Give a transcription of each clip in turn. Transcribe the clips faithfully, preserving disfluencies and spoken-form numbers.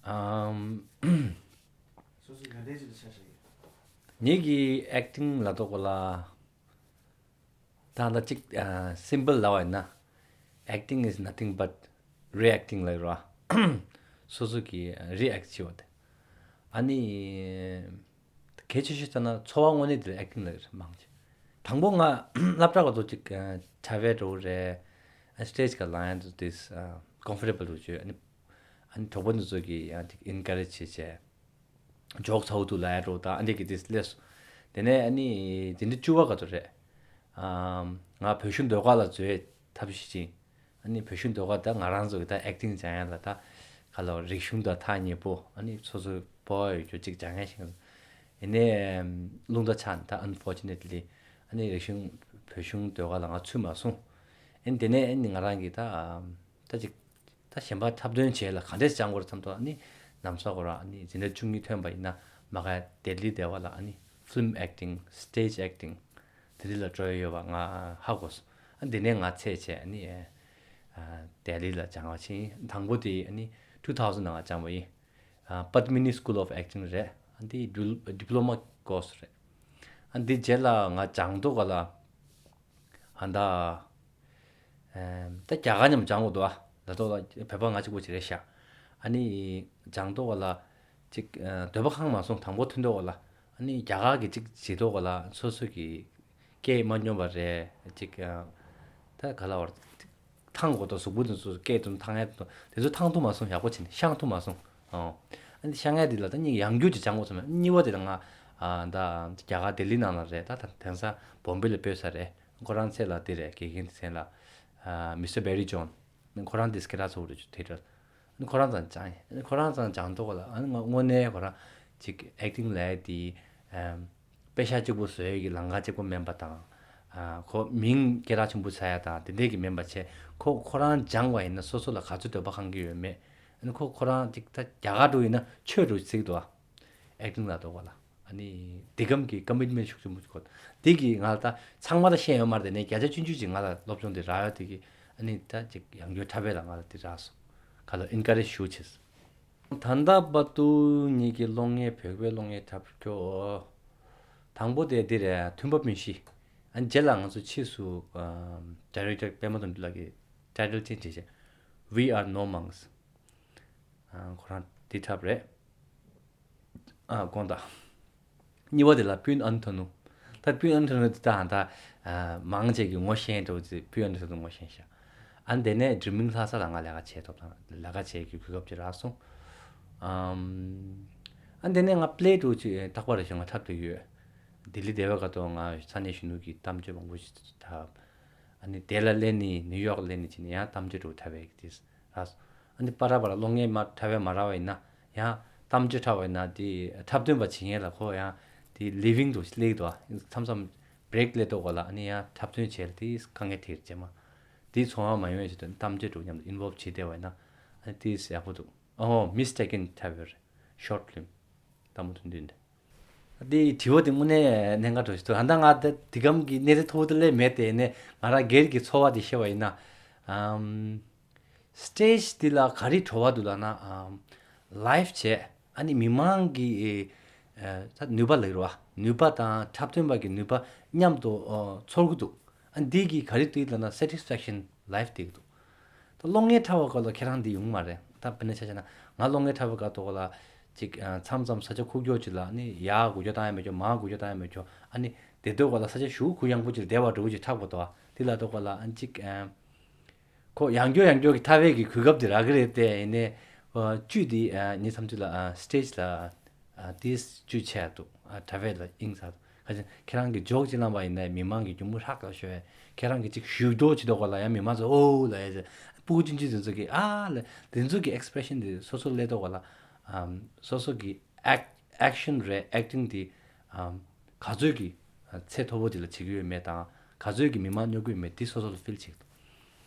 ཨམ། སོ་སོའི་ཡོན་ཏན་ཅིག་ལ་ཆ་བཞག་ཡོད། ངེད་ཀྱི་ཨེག་ཊིང་ལབ་དུས་སྐབས་ལ། ད་ལྟ་གཅིག་ཨ། སིམ་པལ་ལབ་པ་ཡིན་ན། Acting is nothing but reacting ལབ་ར། སོ་སོ་གི་རི་ཨེག་བྱེད་པ་དེ། ཨ་ནི། གལ་ཆེ་ཤོས་ལྟ་ན་འཚོ་བ་དངོས་གནས་དེ་ལ་ཨེག་ཊིང་ལབ་ཀྱི་རེད་མང་ཆེ། དང་པོ་ང་སློབ་གྲྭ་སྐབས་སུ་གཅིག་ཨ། ཊ་བེ་འགྲོ་གི་རེད། ཨ། སི་ཊེཇ་སྒང་ལ་ཡང་དུ་དིས་ཨ། ཀོམ་ཕོར་ཊེ་བལ་རུ་བྱོས། ཨ་ནི། ཨ་ནི་གྲོགས་པོ་འདི་ཚོ་གིས་ཡང་ཅིག་ཨེན་ཀ་རེཇ་བྱེད་བྱས། ཇོག་ཚ་བོ་འདུག་ལབ་ཡ་འགྲོ་དང་ཨ་འདྲས་ཀྱི་དེ་སླེབས་སོང་། དེ་ནས་ཨ་ནི་འཛིན་གྲྭ་བཅུ་པ་སྐབས་སུ་རེད། ཨམ། ང་བོད་གཞུང་ཟློས་གར་ལ་འཛུལ་ཐབས་ཤེས་བྱས། ཨ་ནི་བོད་གཞུང་ཟློས་གར་ད་ང་རང་ཚོ་གི་ད་ཨེག་ཊིང་སྦྱང་ཡ་ལ་ད་ག་ལ་རིག་གཞུང་དང་ཐག་ཉེ་པོ། ཨ་ནི་སོ་སོའི་སྤོབས་པ་ཡོད་རྒྱུ་གཅིག་སྦྱང་ཡ་ཞིག་ཡིན་ནའི་རླུང་རྟ་ཆག་ད་ཨན་ཕོར་ཅུ་ནེ་ཊི་ལི་ཨ་ནི་རིག་གཞུང་བོད་གཞུང་ཟློས་གར་ལ་ང་ཚུད་མ་སོང་། ཨ་ནི་དེ་ནས་ཨ་ནི་ང་རང་གི་ད་ད་ཅིག་ད་གཞན་པ་འཁྲབ་སྟོན་བྱས་ལ་ག་འདྲས་སྦྱང་དགོས་རེད་བསམ་དུས་ཨ་ནི་ལམ་སང་ཁོ་རང་ཨ་ནི་འཛིན་གྲྭ་བཅུ་གཉིས་ཐོན་པ་ཡིན་ན་མ་ག་ལྡི་ལི་སྡེ་བ་ལ་ཨ་ནི་ཕི་ལིམ་ཨེག་ཊིང་སི་ཊེཇ་ཨེག་ཊིང་དེ་འདྲ་ལ་འགྲོ་ཡ་ཡོད་པ་ང་ཧ་གོ་སོང་། ཨ་འདི་ནས་ང་ཚད་བྱས་ཨ་ནི་ཨ་ལྡི་ལི་ལ་སྦྱང་བ་ཕྱིན། དང་པོ་དེ་ཨ་ནི་ཊུ་ཐའུ་ཟེན་ནང་ང་སྦྱངས་པ་ཡིན། ཨ་Padmini School of Acting རེད། ཨ་འདི་ཌི་པི་ལོ་མ་ཀོར་སི་རེད། ཨ་འདི་རྗེས་ལ་ང་སྦྱང་དུས་སྐབས་ལ། ཨ་ད། ཨེམ། ད་རྒྱ་གར་མཉམ་སྦྱང་དགོས་འདུག་ཨ། ད་ཐོག་ལ་བོད་པ་ང་གཅིག་པོ་ཅིག་རེད་ཤག་ཨ་ནི་སྦྱང་དུས་སྐབས་ལ་ཅིག་ཨ། འདོད་པ་ཁེངས་མ་སོང་། དང་པོ་ཐོན་དུས་སྐབས་ལ་ཨ་ནི་རྒྱ་གར་གྱི་ཅིག་བྱེད་དུས་སྐབས་ལ་སོ་སོ་གི་སྐད་མ་སྙོམས་པ་རེད་ཅིག་ཨ། ད་ག་ལ་བར་ཐང་དགོས་དང་གཟུགས་པོ་དེ་ཚོ་སྐད་དུ་ཐང་ཡ་དེ་ཚོ་ཐང་ཐུབ་མ་སོང་། ཡག་པོ་བྱས་ནས་ཤང་ཐུབ་མ་སོང་། ཨོ། ཨ་ནི་ཤང་ཡ་དེ་ལ་ད་གཉིས་ཡང་བསྐྱར་ཅིག་སྦྱང་དགོས་བསམ། གཉིས་པ་དེ་ལ་ང་ཨ། ད་རྒྱ་གར་ལྡི་ལི་ནང་ལ་རེད། ད་དེང་སང་བོམ་བེ་ལ་སྤོས་ས་རེད། ཁོ་རང་ཚེ་ལ་དེ་རེད། དགེ་རྒན་དེ་མཚན་ལ་ཨ། མི་སི་ཊར་བེ་རི་ཇོན། ཁོ་རང་དེ་སྐད་གྲགས་ཚ་བོ་རེད། ཅུ་དེ་འདྲ། ཁོ་རང་ཚང་སྦྱངས་ཡིན། ཁོ་རང་ཚང་སྦྱང་དུས་སྐབས་ལ་ཨ་ནི་ང་དངོས་གནས་ཁོ་རང་ཅིག་ཨེག་ཊིང་ལབ་ཡ་དེ་ཨམ། པེ་ཤག་གཅིག་པོ་བཟོ་ཡ་གི་ལམ་ཁ་གཅིག་པོ་མིན་པ་དང་། ཨ། ཁོ་མིང་སྐད་གྲགས་ཆེན་པོ་ཆགས་ཡ་དང་དེ་འདྲས་ཀྱི་མིན་པ་བྱས། ཁོ་ཁོ་རང་སྦྱངས་པ་ཡིན་ན་སོ་སོ་ལ་ག་ཚོད་འདོད་པ་ཁེངས་ཀྱི་ཡོད་མེད། ཨ་ནི་ཁོ་ཁོ་རང་ཅིག་ད་རྒྱ་གར་འགྲོ་ཡིན་ན་ཆོས་འགྲོ་ཟེར་གྱི་འདུག་ཨ། ཨེག་ཊིང་ལ་འགྲོ་སྐབས་ལ། ཨ་ནི་འདི་གམ་གྱི་ཀོ་མིཊ་མེནཊ་ཤུགས་ཆེན་པོ་ཞིག་དགོས། འདི་གི་ང་ལ་ད་ཚང་མ་ད་ཤེས་ཡོད་མ་རེད། དེ་ནས་བརྒྱ་ཆ་བཅུ་བཅུ་ཅིག་ང་ལ་སློབ་སྦྱོང་འདི་རག་ཡོད། དེ་གི་ཨ་ནི་ད་ཅིག་ཡང་བསྐྱར་འཁྲབ་པའི་ལ་ང་ལ་འདི་རག་སོང་། ག་ལ་ཨེན་ཀ་རེཇ་ཞུ་བྱས། ད་ལྟ་བར་དུ་ངེད་ཀྱི་གློག་བརྙན། བོད་པའི་གློག་བརྙན་འཁྲབ་རྒྱུ། དང་པོ་དེ་འདི་རེད། མཐུན་པ་སྤུན་བཞི། ཨ་ནི་རྗེས་ལ་ང་ཚོ་ཕྱིས་སུ་ཨ། ཌའི་རེག་ཊར་པདྨ་དོན་གྲུབ་ལགས་ཀྱིས་ཊའི་ཊལ་ཅན་བྱས་བྱས། We are no monks. ཨ། ཁོ་རང་འདི་འཁྲབ་རེད། ཨ། དགོངས་དག་གཉིས་པ་དེ་ལ་སྤུན་ཨན་ཐོ་ནུ། ད་སྤུན་ཨན་ཐོ་ནུ་དེ་ད་ད་ཨ། མང་ཆེ་གི་ངོ་ཤེས་འགྲོ་ཚེ་སྤུན་ཨན་ཐོ་ནུ་ངོ་ཤེས་ཤག་ཨ་ནི་དེ་ནས་ཌི་རི་མིང་ལྷ་ས་ལ་ང་ལས་ཀ་བྱེད་ཐོབ་དང་ལས་ཀ་བྱེད་ཀྱི་གོ་སྐབས་ཅིག་རག་སོང་། ཨམ། ཨ་ནི་དེ་ནས་ང་པི་ལེ་འགྲོ་ཅིག་རྟག་པར་ཞིག་ང་འཁྲབ་བསྡད་ཡོད། ལྡི་ལི་སྡེ་བ་སྐབས་དུ་ང་ས་གནས་གཞོན་ནུ་གི་གཏམ་བརྗོད་མང་པོ་ཞིག་འཁྲབ། ཨ་ནི་དེ་ལ་སླེབས་ནས་ནིའུ་ཡོག་སླེབས་ནས་ཅི་ནས་ཡང་གཏམ་བརྗོད་འགྲོ་འཁྲབ་པའི་དེ། ར། ཨ་ནི་པ་ར་པ་ར་གློག་བརྙན་མ་འཁྲབ་པ་མ་རག་པ་ཡིན་ན་ཡང་གཏམ་བརྗོད་འཁྲབ་པ་ཡིན་ན་དེ་འཁྲབ་སྟོན་པ་བྱེད་མཁན་ལ་ཁོ་ཡང་དེ་ལི་ཝིང་དུ་སླེབས་འདུག་མཚམས་མཚམས་བྷི་རེག་སླེབས་དུས་སྐབས་ལ་ཨ་ནི་ཡང་འཁྲབ་སྟོན་བྱས་ལ་དེ་དཀའ་ངལ་འཕྲད་རྗེས་མ་དེ་ཚོར་བ་མ་ཡོང་བའི་ཆེད་དུ་གཏམ་བརྗོད་འདྲ་མཉམ་དུ་ཨིན་ཝོལབ་བྱེད་བསྡད་པ་ཡིན་ན་ཨ་ནི་དེ་ཡག་པོ་འདུག་ཨོ་མིས་ཊེ་ཀེན་འཁྲབ་ཡོད་རེད། ཤོར་ཕི་ལིམ་ལྟད་མོ་ཐུང་ཐུང་འདི། འདི་དྲི་བ་དེ་དངོས་གནས་གནད་འགག་འདྲ་ཞིག་འདུག་ཨ་ད་ང་ད་དེ་གམ་གྱི་གནས་ཚུལ་མཐོ་པོ་དེ་སླེབས་མེད་དེ་ནས་ང་རང་སྒེར་གྱི་ཚོར་བ་དེ་བཤད་པ་ཡིན་ན། ཨམ། སི་ཊེཇ་འདི་ལ་ག་རེ་བྲོ་བ་འདུག་ལབ་ན། ཨམ། ལའེབ་བྱས་ཨ་ནི་མི་མང་གི་ཨེ། ད་ནུས་པ་ལབ་རོ། ནུས་པ་དང་འཁྲབ་སྟོན་པ་གི་ནུས་པ་མཉམ་དུ་ཨོ། ཚོར་གི་འདུག་ཨ་འདི་གི་ག་རེ་འདུག་ལབ་ན་སེ་ཊིས་ཕེག་ཤན་ལའེབ་འདུག་ད་གློག་བརྙན་འཁྲབ་པའི་སྐབས་ལ་ཁྱེད་རང་འདི་ཡོང་མ་རེད། ད་དཔེར་ན་ཆ་བཞག་ན་ང་གློག་བརྙན་འཁྲབ་པའི་སྐབས་ཐོག་ལ་ཅིག་ཨ། མཚམས་མཚམས་ས་ཆ་ཁུག་ཀྱོག་ཅིག་ལ་ནི་ཡར་འགུལ་སྐྱོད་བཏང་ཡ་མེད་ཀྱོག་མར་འགུལ་སྐྱོད་བཏང་ཡ་མེད་ཀྱོག་ཨ་ནི་དེ་དུས་སྐབས་ལ་ས་ཆ་ཞེ་པོ་གུ་ཡངས་པོ་ཅིག་ལ་བདེ་བ་འདྲ་བོ་ཅིག་འཁྲབ་དགོས་འདུག་དེ་ལ་དུས་སྐབས་ལ་ཨ་ཅིག་ཨ། ཁོ་ཡང་སྐྱོར་ཡང་སྐྱོར་གྱི་འཁྲབ་པའི་གི་གོ་སྐབས་དེ་རག་གི་རེད་དེ། ཡིན་ནའི་ཨ། བཅུད་དེ་ཨ། ངའི་བསམ་ཚུལ་ལ་ཨ། སི་ཊེཇ་ལ་ཨ། དེ་བཅུད་ཆེ་ཡ་འདུག་ཨ། འཁྲབ་པའི་ལ་དབྱིངས་ཚ་འདུག་ཁ་ཅིག་ཁྱེད་རང་གིས་ཇོག་ཅིག་བསླངས་པ་ཡིན་ན་མི་མང་གིས་གྱོང་པོ་ཧྲག་ག་ཤོར་བས། ཁྱེད་རང་གིས་ཅིག་ཞུ་རྒྱོག་བྱེད་དུས་སྐབས་ལ་ཡང་མི་མང་ཚོ་ཨོ་ལབ་ཡ་ཅིག་སྤུ་གུ་ཆུང་ཆུང་དེ་ཚོ་གིས་ཨ་ལབ། དེ་ཚོ་གི་ཨེག་སི་པི་རེ་ཤན་དེ་སོ་སོ་སླེབས་དུས་སྐབས་ལ་ཨམ། སོ་སོ་གི་ཨེག་ཨེག་ཤན་རེད། ཨེག་ཊིང་དེ་ཨམ། ག་ཚོད་ཀྱི་ཚད་མཐོ་པོ་དེ་ལ་བྱེད་ཀྱི་ཡོད་མེད་དང་ག་ཚོད་ཀྱི་མི་མང་སྨྱོ་གི་ཡོད་མེད་དེ་སོ་སོ་ལ་ཕིལ་བྱེད་ཀྱི་འདུག་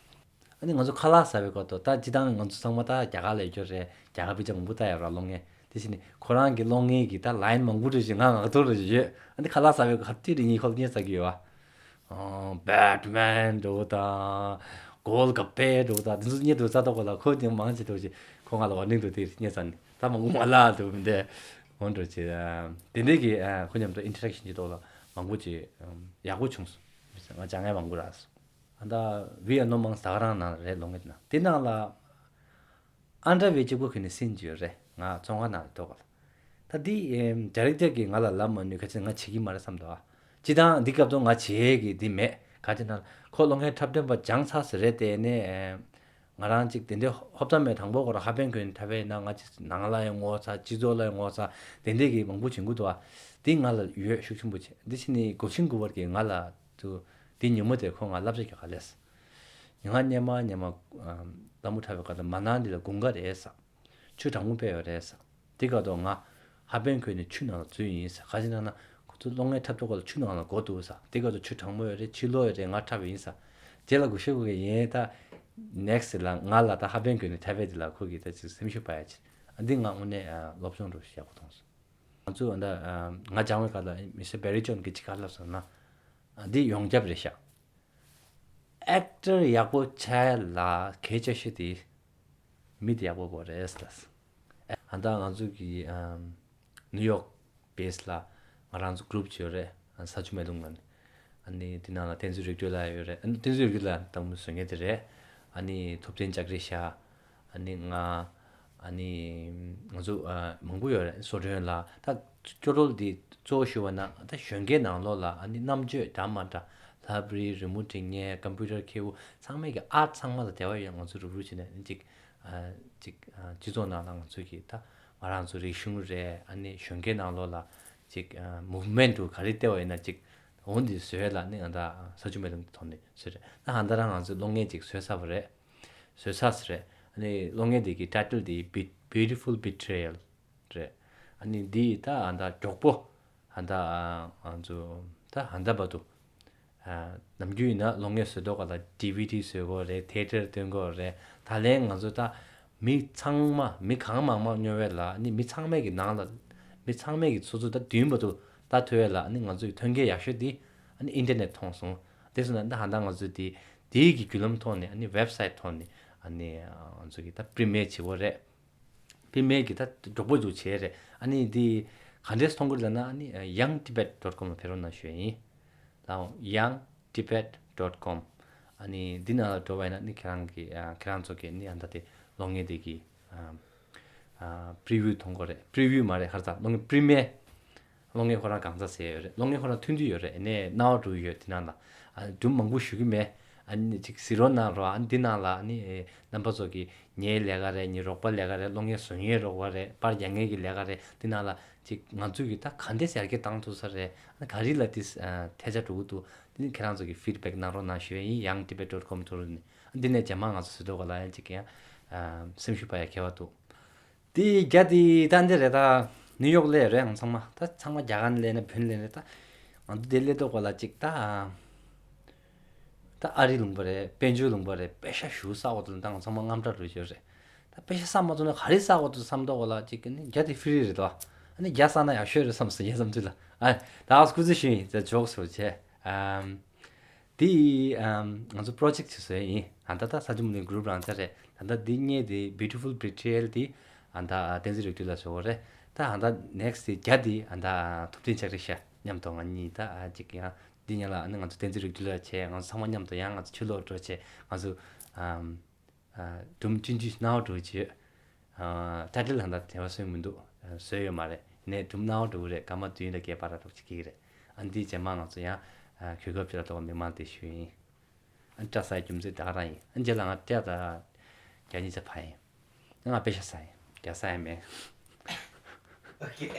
ཨ་ནི་ང་ཚོ་ཁ་ལག་ཟ་བའི་སྐབས་དུ་ད་སྤྱིར་བཏང་ང་ཚོ་ཚང་མ་ད་རྒྱ་གར་ལ་ཡོད་རྒྱུ་རེད། རྒྱ་གར་པེ་ཅག་མང་པོ་ལྟ་ཡོད་ར་གློག་བརྙན། དེ་བཞིན་ནི་ཁོ་རང་གི་གློག་བརྙན་གྱི་ད་ལའིན་མང་པོ་རེད་ཞེས་ང་ངག་ཐོག་རེ་ཞིག་ཡོད། ཨ་ནི་ཁ་ལག་ཟ་བའི་སྐབས་ཧ་ཏི་རེ་གཉིས་ཁོ་ལ་བརྙན་ཟ་གི་ཡོད་ཨ། ཨོ། བེ་ཊི་མེན་འདྲ་བོ་དང་། གོལ་ག་པེ་འདྲ་བོ་དང་དེ་ཚོ་བརྙན་དུ་ཟ་དུས་སྐབས་ལ་ཁོ་ཀྱང་མང་ཆེ་འདྲ་བོ་ཞིག་ ཁོ་ང་ལ་ཝར་ནིང་འདུག་དེ་རྙེད་ཙང་ནི་ད་མང་པོ་མ་ལབ་འདུག་མི་འདུག་འོན་ཏེ་ཅི་དེ་འདྲའི་གི་ཁོ་མཉམ་དུ་ཨིན་ཊར་ཨེག་ཤན་གྱི་ཐོག་ལ་མང་པོ་ཅིག་ཡག་པོ་བྱུང་སོང་། ང་སྦྱང་ཡ་མང་པོ་རག་སོང་། ཨ་ད་བི་ཨ་ནོ་མང་ས་ག་རང་ནང་རེད་ལོ་ངེད་ན་དེ་ནང་ལ། ཨན་ཌར་ཝེར་གཅིག་པོ་གྱོན་ནས་ཟིན་གྱི་ཡོད་རེད། ང་བཙོན་ཁང་ནང་ལ་ཐོག་ག་ལ། ད་འདི་ཌའི་རེག་ཊར་གྱིས་ང་ལ་ལབ་མ་ནུས། ག་ཚོད་ང་བྱེད་ཀྱི་མ་རེད་བསམ་འདུག་ཨ། སྤྱིར་བཏང་འདི་སྐབས་དུ་ང་བྱེད་ཀྱི་འདི་མེད། ག་ཅི་ན་ཁོ་གློག་བརྙན་འཁྲབ་སྟོན་པ་སྦྱངས་ཚར་ཟེར་རེད་དེ་ནས། ང་རང་གཅིག་དེ་འདྲའི་ཧོབ་ཐང་མེད། དང་པོ་ཁོ་རང་ཧབ་པན་གྱོན་ནས་འཁྲབ་པས་ན་ང་ཅིག་ནང་ལ་ཡང་ངོ་ཚ། སྤྱི་ཚོགས་ལ་ཡང་ངོ་ཚ། དེ་འདྲའི་གི་མང་པོ་བྱེད་དགོས་འདུག་ཨ། འདི་ང་ལ་ཡོད་ཤུགས་ཆེན་པོ་བྱེད། འདི་ཕྱི་ནས་གོ་ཤིན་གུ་བར་གྱིས་ང་ལ་དུ་འདི་ཉིན་མོ་དེར་ཁོ་ང་བསླབ་བྱ་རྒྱག་ག་ལས། ང་སྔ་མ་སྔ་མ་ལྟད་མོ་འཁྲབ་པའི་སྐབས་ལ་མ་ནང་འདི་ལ་དགུན་ཁ་རེད་ས། ཆུ་གྲང་མོ་དཔེ་ཡོད་རེད་ས། དེ་སྐབས་དུ་ང་ཧབ་པན་གྱོན་ནས་ཆུ་ནང་ལ་འཛུལ་ཡིན་ས། ག་ཅི་ན་ན་ཁོ་ཚོ་གློག་བརྙན་འཁྲབ་ཐོག་ལ་ཆུ་ནང་ལ་འགོ་འདུག་ས། དེ་སྐབས་དུ་ཆུ་གྲང་མོ་ཡོད་རེད། ཕྱི་ལོགས་ཡོད་རེད། ང་འཁྲབ་ཡིན་ས། རྗེས་ལ་གུ་ཤེ་གུ་གེ་ཡིན་ད། ནེག་སི་ལ་ང་ལ་ད་ཧབ་པན་གྱོན་ནས་འཁྲབ་པའི་དེ་ལ་ཁོ་གིས་ད་ཅིག་སེམས་ཤུགས་སྤར་ཡ་ཅིག་འདི་ང་དངོས་གནས་སློབ་སྦྱོང་རུ་ཞིག་ཡག་པོ་མཐོང་སོང་། ང་ཚོ་ད་ང་སྦྱང་བའི་སྐབས་ལ་མི་སི་ཊར་བེ་རི་ཇོན་གྱིས་ཅིག་ག་ལབ་སོང་ན། འདི་ཡོངས་ཁྱབ་རེད་ཤག་ཨེག་ཊར་ཡག་པོ་ཆགས་ལ་གལ་ཆེ་ཤོས་དེ་མི་དེ་ཡག་པོ་དགོས་རེད་ལ། ཨ་ད་ང་ཚོ་གི་ཨམ་ནིའུ་ཡོག་བྷེ་སི་ལ་ང་རང་ཚོ་གུ་རུབ་ཅིག་ཡོད་རེད། ཨ་ས་ཆུ་མེ་རླུང་ལ་ནི། ཨ་ནི་དེ་ནང་ལ་བསྟན་འཛིན་རིག་གྲོལ་ལགས་ཡོད་རེད། ཨ་ནི་བསྟན་འཛིན་རིག་གྲོལ་ལགས་དང་པོ་བཟོ་མཁན་དེ་རེད། ཨ་ནི་ཐུབ་བསྟན་ལྕགས་རི་ཤར། ཨ་ནི་ང་། ཨ་ནི་ང་ཚོ་ཨ་མང་པོ་ཡོད་རེད། བཟོ་སྐྲུན་ལ་ད་སྐྱོ་རོལ་འདི་གཙོ་བོ་ཞུ་བ་ན་ད་གཞོན་སྐྱེས་ནང་ལོགས་ལ་ཨ་ནི་རྣམ་དཔྱོད་འདྲ་མ་འདྲ་ལྷ་བྲིས། རི་མོ་འབྲི་མཁན། ཀམ་པུ་ཊར་མཁས་པོ་ཚང་མས་ཀྱི་ཨར་ཊི་ཚང་མ་ལ་དེ་བ་ཡོད། ང་ཚོ་རུབ་རུབ་བྱས་ནས་ཨ་ནི་ཅིག་ཨ་ཅིག་ཨ་སྤྱི་ཚོགས་ནང་ལ་ང་ཚོ་གི་ད་ང་རང་ཚོ་རིག་གཞུང་རེད། ཨ་ནི་གཞོན་སྐྱེས་ནང་ལོགས་ལ་ཅིག་ཨ་མུབ་མེན་ཊི་འདྲ་ག་རེ་སྟེར་བ་ཡིན་ན་ཅིག་འོ་འདི་བཟོས་ལ་ནི་ང་ད་ས་ཆུ་མེ་རླུང་གི་ཐོག་ནས་བཟོས་རེད། ད་ཧ་ད་རང་ང་ཚོས་གློག་བརྙན་ཅིག་བཟོས་ཚར་བ་རེད། བཟོས་ཚར་ཟེར་རེད། ཨ་ནི་གློག་བརྙན་དེ་གི་ཊའི་ཊལ་དེ་Be- Beautiful Betrayal རེད། ཨ་ནི་འདི་ད་ཨ་ད་མགྱོགས་པོ་ཨ་ད་ང་ཚོ་ད་ཨ་ད་བར་དུ་ཨ་ནམ་རྒྱུན་ཡིན་ན་གློག་བརྙན་བཟོ་དུས་སྒང་ལ་ཌི་ཝི་ཌི་བཟོ་དགོས་རེད། ཐི་ཡེ་ཊར་སྟོན་དགོས་རེད། ད་ལན་ང་ཚོ་ད་མི་ཚང་མ་མི་གང་མང་མང་ཉོ་བའི་ལ་ཨ་ནི་མི་ཚང་མའི་གི་ནང་ལ་མི་ཚང་མའི་གི་སོ་སོ་ད་མདུན་བར་དུ་ལྟ་ཐུབ་པའི་ལ་ཨ་ནི་ང་ཚོ་གི་ཐོན་སྐྱེད་ཡག་ཤོས་དེ་ཨ་ནི་ཨིན་ཊར་ནེཊ་མཐོང་སོང་། དེ་སོང་ན་ད་ཧ་ད་ང་ཚོ་དེ་དེའི་གི་བརྒྱུད་ལམ་ཐོག་ནས་ཨ་ནི་ཝེབ་སའིཊ་ཐོག་ནས་ཨ་ནི་ང་ཚོ་གི་ད་པི་རི་མི་ཡར་བྱེད་དགོས་རེད། པི་རི་མི་ཡར་གྱི་ད་མགྱོགས་པོ་འཛུགས་བྱས་རེད། ཨ་ནི་འདི་ག་འདྲས་མཐོང་གི་རེད་ལབ་ན་ཨ་ནི་ཡང་ཊི་བེཊ་ཌོཊ་ཀོམ་ལ་ཕེབས་རོགས་གནང་ཞུ་ཡ་ཡིན། ལའོ་ཡང་ཊི་བེཊ་ཌོཊ་ཀོམ། ཨ་ནི་འདི་ནང་ལ་འགྲོ་བ་ཡིན་ན་ནི་ཁྱེད་རང་གི་ཨ་ཁྱེད་རང་ཚོ་གི་ནི་ཨ་ད་དེ་གློག་བརྙན་དེ་གི་ཨ་ཨ་པི་རི་ཝིའུ་མཐོང་གི་རེད། པི་རི་ཝིའུ་མ་རེད། ཧར་ཚ་གློག་བརྙན་པི་རི་མི་ཡར། གློག་བརྙན་ཁོ་རང་གང་ཚ་ཟེར་ཡོད་རེད། གློག་བརྙན་ཁོ་རང་ཐོན་དུས་ཡོད་རེད། ཨ་ནི་རྣ་བ་འགྲོ་གི་ཡོད། དེ་ནང་ལ་ཨ་སྒྲུང་མང་པོ་ཞུ་གི་མེད། ཨ་ནི་ཅིག་གཟིགས་རོགས་གནང་རོགས། ཨ་ནི་འདི་ནང་ལ་ཨ་ནི་ཨེ་རྣམ་པ་ཚོ་གི་ངའི་ལས་ཀ་རེད། ངའི་རོགས་པ་ལས་ཀ་རེད། གློག་བརྙན་བཟོ་མཁན་རོགས་པ་རེད། པར་རྒྱག་མཁན་གྱི་ལས་ཀ་རེད། འདི་ནང་ལ་ཅིག་ང་ཚོས་ཀྱི་ད་ག་འདྲས་ཡར་རྒྱས་བཏང་ཐུབ་ས་རེད། ཨ་ནི་ག་རེ་ལ་དེ་ཨ་ཐལ་ཆ་འགྲོ་གི་འདུག་འདི་ནི་ཁྱེད་རང་ཚོ་གི་ཕིཌ་བེག་གནང་རོགས་གནང་ཞུ་ཡ་ཡིན། ཡང་ཊི་བེཊ་ཌོཊ་ཀོམ་ཐོག་ནས། ཨ་འདི་ནས་རྗེས་མ་ང་ཚོ་བཟོ་འདྲ་ག་ལ་ཡང་ཅིག་ཡང་ཨ་སེམས་ཤུགས་སྤར་ཡ་ཁེལ་བ་འདུག་དེ་རྒྱ་དེ་ད་འདི་རེད། ད་ནིའུ་ཡོག་ལ་རེད། ང་ཚང་མ་ད་ཚང་མ་རྒྱ་གར་ནས་སླེབས་ན་བོད་ནས་སླེབས་ན་ད་ང་ཚོ་དེ་སླེབས་ཐོག་ག་ལ་ཅིག་ད་ད་ཨ་རི་ལུང་པ་རེད། དཔལ་འབྱོར་ལུང་པ་རེད། པེ་ཤ་ཞེ་པོ་བསགས་འོ་དེ་ལ་ད་ང་ཚང་མ་དངངས་སྐྲག་རུ་ཡོད་རེད། ད་པེ་ཤ་བསགས་མ་ཐུབ་ན་ག་རེ་བསགས་འོ་དེ་བསམ་ཐོག་ག་ལ་ཅིག་ནི་རྒྱ་དེ་ཧྥི་རི་རེད་དོ། ཨ་ནི་རྒྱ་བསགས་ན་ཡག་ཤོས་རེད་བསམ་སོང་། ངའི་བསམ་ཚུལ་ལ། ཨ་ད་སྐུ་ཚེ་ཞུ་ཡིན། ད་ཇོག་སུ་བྱས། ཨམ། དེ་ཡིས་ཨམ་ང་ཚོ་པྲོ་ཇེཀ་ཅིག་བཟོས་ཡིན། ཨ་ད་ད་ས་ཆུ་མུ་ནི་གུ་རུབ་རང་ཆ་རེད། ད་ད་འདི་སྔོན་དེ་Beautiful Betrayal དེ་ཨ་ད་བསྟན་འཛིན་རིག་གྲོལ་ལགས་བཟོས་པ་རེད། ད་ཨ་ད་ནེག་སི་དེ་རྒྱ་དེ་ཨ་ད་ཐུབ་བསྟན་ལྕགས་རི་ཤར་མཉམ་དུ་ང་གཉིས་ད་ཨ་ཅིག་ཡང་འདི་ཉིན་ལ་ཨ་ནི་ང་ཚོ་བསྟན་འཛིན་རིག་གྲོལ་ལགས་བྱས། ང་ཚོ་ཚང་མ་མཉམ་དུ་ཡང་ང་ཚོ་ཕྱི་ལོགས་འགྲོ་བྱས། ང་ཚོ་ཨམ། ཨ་སྒྲུང་ཆུང་ཆུང་སྣང་བ་འགྲོ་བྱེད། ཨ་ཊའི་ཊལ་ལ་ད་དེ་བ་སོན་མི་འདུག་ཨ་བཟོས་ཡོད་མ་རེད། ནས་སྒྲུང་སྣང་བ་འགྲོ་གི་རེད། སྐར་མ་བདུན་ལ་སྐད་པར་ར་འགྲོ་བྱེད་ཀྱི་རེད། ཨ་འདི་རྗེས་མ་ང་ཚོ་ཡང་ཨ་གོ་སྐབས་ཅིག་ལ་གཏོགས་མི་མང་དེ་ཞུས་ཡིན། ཨ་སྐྲ་ཟ་རྒྱུ་མཚན་ད་ག་རང་ཡིན། ཨ་རྗེས་ལ་ང་སྐྲ་ད་རྒྱ་གཉིས་ཆ་ཕ་ཡིན། ང་པེ་ཤ་ཟ་ཡིན། རྒྱ་ཟ་ཡ་མེད། ཨོ་ཁེ།